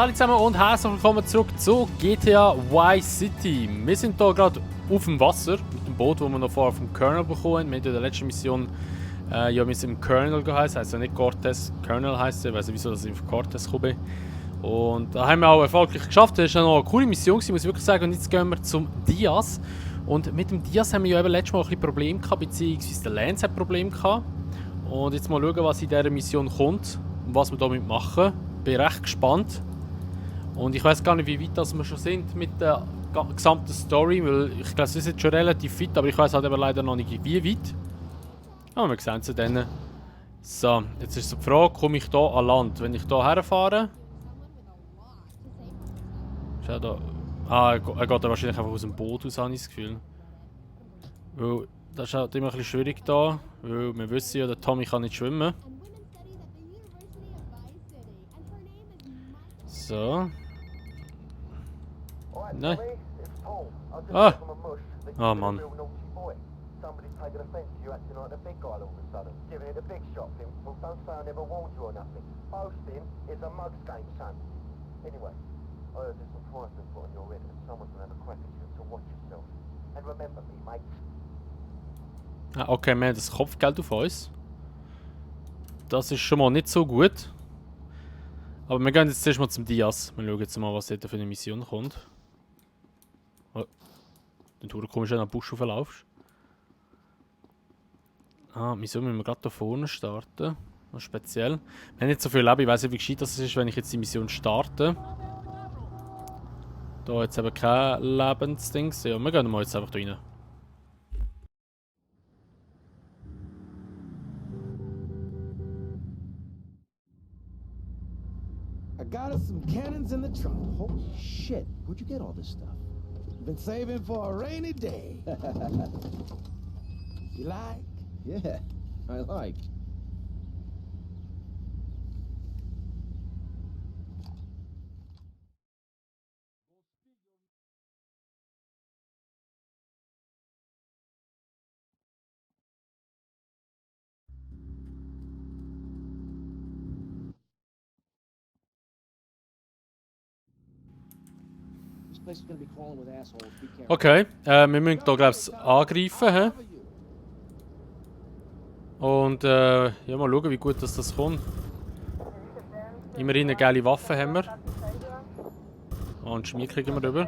Hallo zusammen und herzlich willkommen zurück zu GTA Vice City. Wir sind hier gerade auf dem Wasser mit dem Boot, das wir noch vorher vom Colonel bekommen haben. Wir haben in der letzten Mission ja, wir sind im Colonel geheißen, heisst ja nicht Cortez, Colonel heisst er, ich weiß nicht wieso dass ich auf Cortez gekommen bin. Und da haben wir auch erfolgreich geschafft. Das war noch eine coole Mission, muss ich wirklich sagen. Und jetzt gehen wir zum Diaz. Und mit dem Diaz haben wir ja eben letztes Mal ein bisschen Probleme gehabt, beziehungsweise der Lance hat Probleme gehabt. Und jetzt mal schauen, was in dieser Mission kommt und was wir damit machen. Bin recht gespannt. Und ich weiß gar nicht, wie weit das wir schon sind mit der gesamten Story, weil ich glaube, es ist jetzt schon relativ fit, aber ich weiß halt aber leider noch nicht, wie weit. Aber wir sehen es dann. So, jetzt ist die Frage, komme ich hier an Land? Wenn ich hier herfahre... Schau da... Ah, er geht da wahrscheinlich einfach aus dem Boot aus, habe ich das Gefühl. Weil, das ist halt immer ein bisschen schwierig da, weil wir wissen ja, der Tommy kann nicht schwimmen. So. Nein. Ah! Ah, Mann. Ah, okay, wir haben das Kopfgeld auf uns. Das ist schon mal nicht so gut. Aber wir gehen jetzt zuerst mal zum Diaz. Wir schauen jetzt mal, was dort für eine Mission kommt. Oh. Dann du komisch an den Busch rauflaufst. Ah, wieso müssen wir gerade da vorne starten? Das ist speziell. Wir haben nicht so viel Leben, ich weiß nicht, wie gescheit das ist, wenn ich jetzt die Mission starte. Da jetzt eben kein Lebensding. Ja, wir gehen mal jetzt einfach da rein. I got us some cannons in the trunk. Holy shit, where'd you get all this stuff? Been saving for a rainy day. You like? Yeah, I like. This place is gonna be crawling with assholes. Be careful. Okay, wir müssen hier, glaube ich, angreifen. He? Und ja, mal schauen, wie gut das kommt. Immerhin eine geile Waffe haben wir. Und Schmier kriegen wir rüber.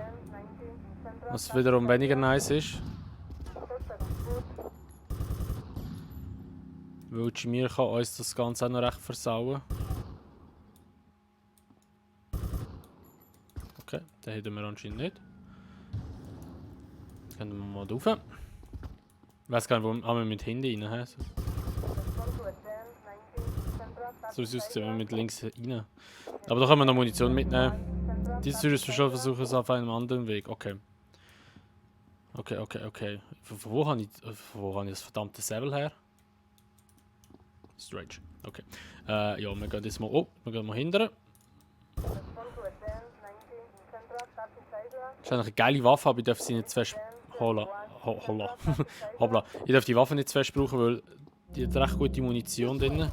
Was wiederum weniger nice ist. Weil Schmier kann uns das Ganze auch noch recht versauen. Okay, den hätten wir anscheinend nicht. Jetzt gehen wir mal rauf. Ich weiß gar nicht, wo wir mit hinten rein haben. So ist es, wenn wir mit links rein. Aber da können wir noch Munition mitnehmen. Diese Zürich-Verschall versuchen es auf einem anderen Weg. Okay. Okay. Von wo habe ich das verdammte Säbel her? Strange. Okay. Ja, wir gehen jetzt mal. Oh, wir gehen mal hinterher. Das ist eigentlich eine geile Waffe, aber ich darf sie nicht zu fest. Holla. Hoppla. Ich darf die Waffe nicht zu fest brauchen, weil die hat recht gute Munition drin.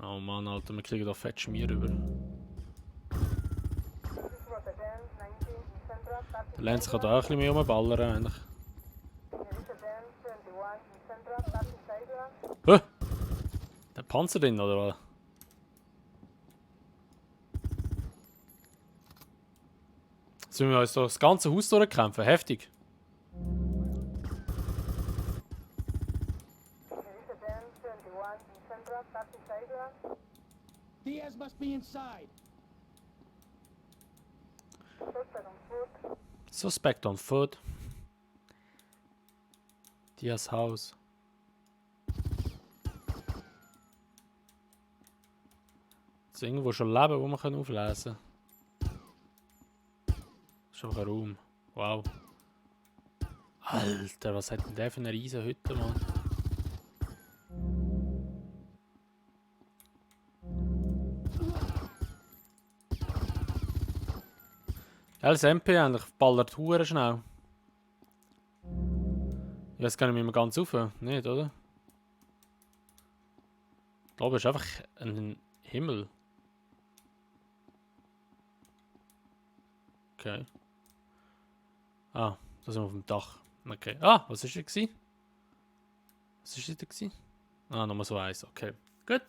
Oh Mann, Alter, wir kriegen da fett Schmier rüber. Der Lance kann da auch ein bisschen mehr rumballern eigentlich. Hä? Der Panzer drin, oder was? Jetzt müssen wir uns das ganze Haus durchkämpfen, heftig. Diaz must be inside. Suspect on foot. Diaz Haus. Ist irgendwo schon Leben, wo man auflesen kann. Das ist einfach ein Raum. Wow. Alter, was hat denn der für eine riesen Hütte, Mann? Das MP eigentlich ballert hure schnell. Ich weiß gar nicht, wie wir ganz rauf. Nicht, oder? Da oben ist einfach ein Himmel. Okay. Ah, da sind wir auf dem Dach. Okay. Ah, was ist das gewesen? Was ist das gewesen? Ah, nochmal so eins. Okay. Gut.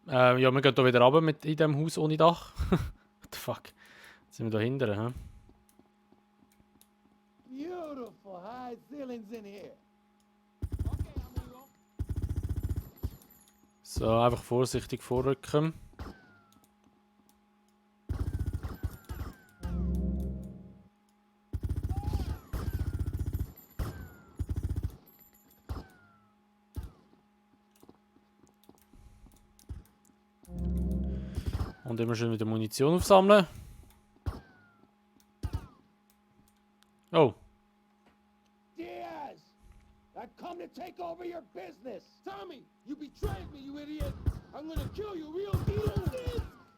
Ja, wir gehen hier wieder runter mit in diesem Haus ohne Dach. What the fuck? Jetzt sind wir da hinten, hä? Beautiful high ceilings in here. So, einfach vorsichtig vorrücken. Und immer schön wieder Munition aufsammeln. Oh. Diaz! I come to take over your business! Tommy, you betrayed me, you idiot! I'm gonna kill you real deal!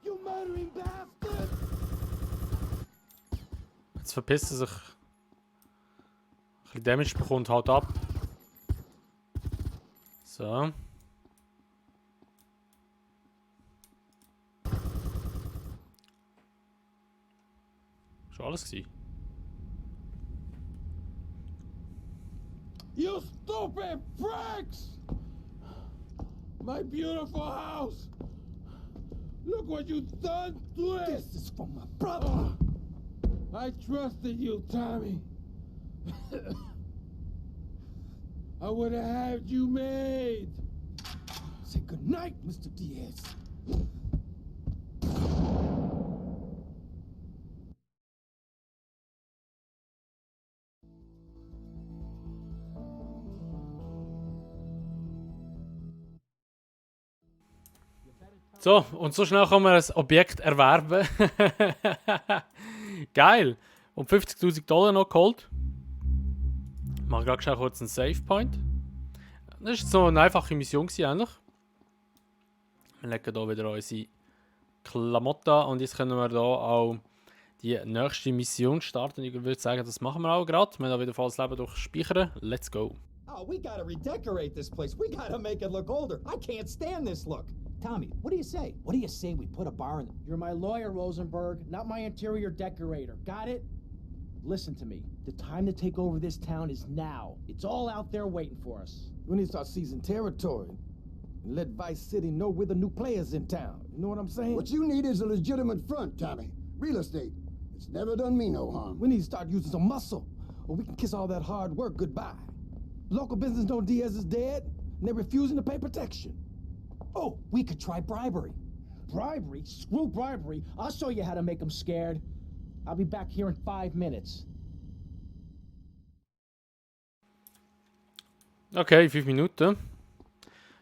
You murdering bastard! Jetzt verpisst er sich. Ein bisschen Damage bekommt, haut ab. So. Schon alles gewesen. You stupid pricks! My beautiful house! Look what you've done to it! This is for my brother! I trusted you, Tommy. I would have had you made. Say goodnight, Mr. Diaz. So, und so schnell kann man ein Objekt erwerben. Geil! Und 50.000 Dollar noch geholt. Ich mache gerade schnell kurz einen Save Point. Das war so eine einfache Mission eigentlich. Wir legen hier wieder unsere Klamotten an und jetzt können wir hier auch die nächste Mission starten. Ich würde sagen, das machen wir auch gerade. Wir haben wieder volles Leben durchspeichern. Let's go! Oh, we gotta redecorate this place. We gotta make it look older. I can't stand this look. Tommy, what do you say? What do you say we put a bar in? You're my lawyer, Rosenberg, not my interior decorator. Got it? Listen to me. The time to take over this town is now. It's all out there waiting for us. We need to start seizing territory and let Vice City know we're the new players in town. You know what I'm saying? What you need is a legitimate front, Tommy. Real estate. It's never done me no harm. We need to start using some muscle, or we can kiss all that hard work goodbye. Local business know Diaz is dead, and they're refusing to pay protection. Oh, we could try bribery. Bribery? Screw bribery. I'll show you how to make them scared. I'll be back here in 5 minutes. Okay, 5 Minuten.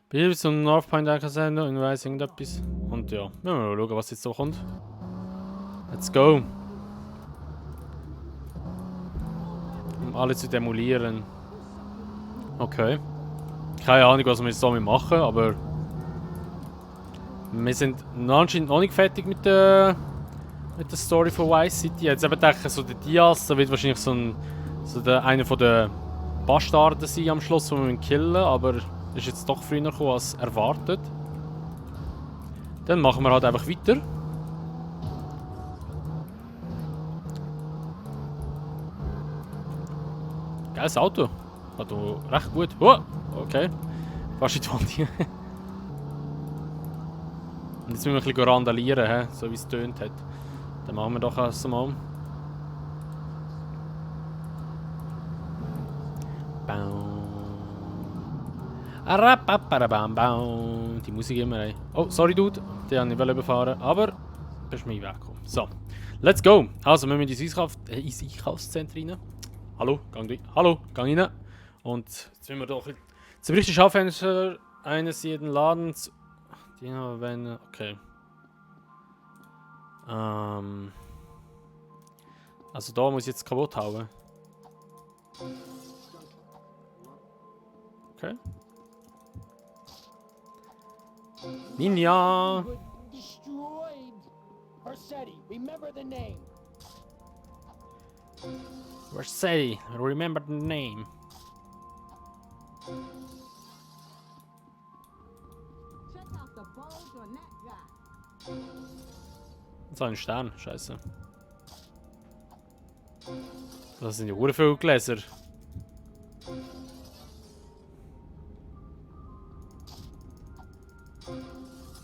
Bin zum North Point Sender und weiss irgendetwas. Und ja, wir mal schauen, was jetzt so kommt. Let's go! Um alle zu demolieren. Okay. Keine Ahnung, was wir jetzt damit machen, aber wir sind anscheinend noch nicht fertig mit der Story von Vice City. Jetzt eben denke ich, so der Diaz, der wird wahrscheinlich einer von den Bastarden sein am Schluss, den wir killen, aber ist jetzt doch früher gekommen als erwartet. Dann machen wir halt einfach weiter. Geiles Auto. Hat recht gut. Oh, okay. Fast in die Wand. Und jetzt müssen wir ein bisschen randalieren, he? So wie es tönt hat. Dann machen wir doch erst mal. Die Musik immer, ey. Oh, sorry, Dude. Die wollte ich überfahren, aber du bist mir weggekommen. So, let's go. Also, wir müssen ins Einkaufszentrum rein. Hallo, gang rein. Hallo, gang rein. Und jetzt sind wir doch zum richtigen Schaufenster eines jeden Ladens. Wenn. Okay. Also da muss ich jetzt kaputt hauen. Okay. Ninja! Destroyed. Versetti, remember the name. Versetti, remember the name. Check out the bulge on that guy. So ein Stern, scheiße. Das sind ja sehr viele Gläser.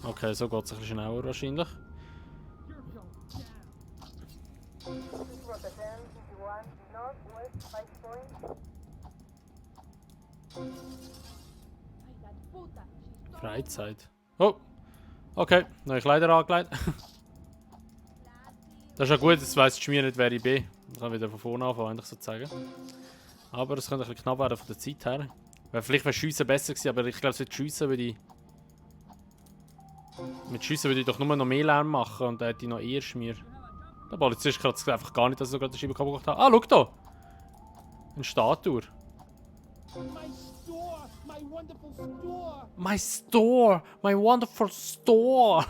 Okay, so geht es ein bisschen schneller wahrscheinlich. Freizeit. Oh! Okay, neue Kleider angelegt. Das ist ja gut, jetzt weiss ich mir nicht, wer ich bin. Ich kann wieder von vorne anfangen, eigentlich sozusagen. Aber es könnte ein bisschen knapp werden von der Zeit her. Vielleicht wäre Schiessen besser gewesen, aber ich glaube, mit Schiessen würde ich... Mit Schiessen würde ich doch nur noch mehr Lärm machen und dann hätte ich noch eher Schmier. Der Polizist kann es einfach gar nicht, dass er gerade den Scheiben kaputt gemacht hat. Ah, schau da! Eine Statue. My store! My wonderful store!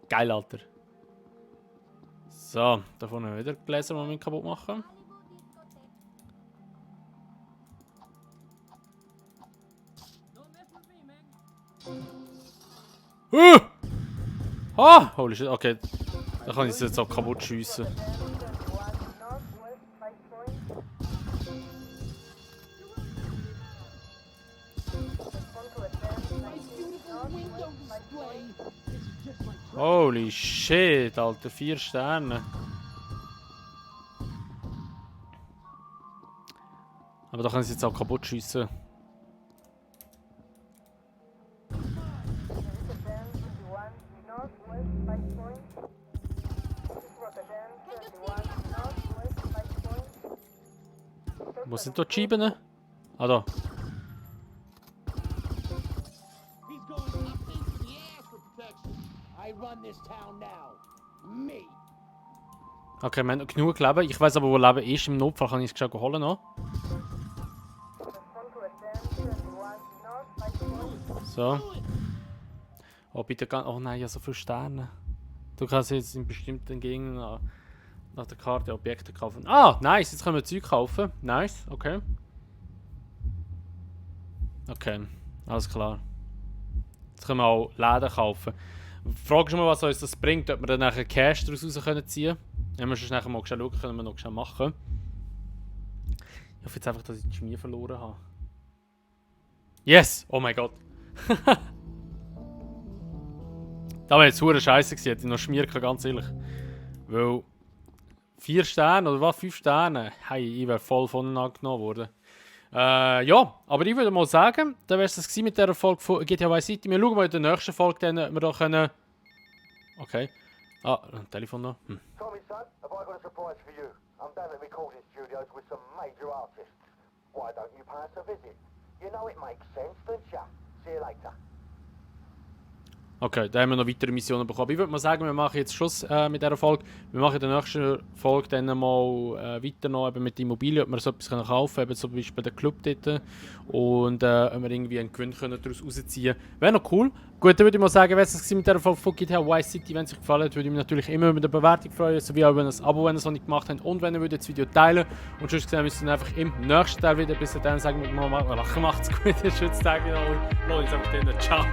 Geil, Alter. So, da vorne wieder Gläser, die wir kaputt machen. Ah! Holy shit, okay. Da kann ich es jetzt auch kaputt schiessen. Holy shit, Alter, 4 Sterne. Aber da kann ich es jetzt auch kaputt schiessen. Wo sind da die Scheiben? Ah, da. Okay, wir haben noch genug Leben. Ich weiß aber, wo Leben ist. Im Notfall kann ich es schon holen noch. So. Oh, bitte gar. Oh nein, ja, so viele Sterne. Du kannst jetzt in bestimmten Gegenden nach der Karte Objekte kaufen. Ah, nice, jetzt können wir Zeug kaufen. Nice, okay. Okay, alles klar. Jetzt können wir auch Läden kaufen. Frag schon mal, was uns das bringt, ob wir dann nachher Cash daraus raus können ziehen. Wenn wir schon nachher mal schauen, können wir noch schnell machen. Ich hoffe jetzt einfach, dass ich die Schmier verloren habe. Yes! Oh mein Gott. Da wäre jetzt hure Scheiße gewesen, hätte ich noch Schmier gehabt, ganz ehrlich. Weil 4 Sterne oder was? 5 Sterne? Hey, ich wäre voll von angenommen worden. Ja, aber ich würde mal sagen, dann wäre es das mit dieser Folge von GTA Vice City. Wir schauen mal in der nächsten Folge, dann wir da können... Okay. Ah, ein Telefon noch. Tommy, son, have I got a surprise for you? I'm down at recording studios with some major artists. Why don't you pay us a visit? You know it makes sense, don't you? See you later. Okay, da haben wir noch weitere Missionen bekommen. Ich würde mal sagen, wir machen jetzt Schluss mit dieser Folge. Wir machen in der nächsten Folge dann mal weiter noch eben mit Immobilien, ob wir so etwas kaufen können, eben zum Beispiel den Club dort. Und ob wir irgendwie einen Gewinn daraus rausziehen können. Wäre noch cool. Gut, dann würde ich mal sagen, wäre es mit dieser Folge von GTA Vice City. Wenn es euch gefallen hat, würde ich mich natürlich immer über eine Bewertung freuen, sowie auch über ein Abo, wenn ihr es noch nicht gemacht habt. Und wenn ihr das Video teilen und sonst sehen wir uns dann einfach im nächsten Teil wieder. Bis dann sagen wir mal, macht's gut, schönen Tag wieder. Leute, einfach dann, ciao.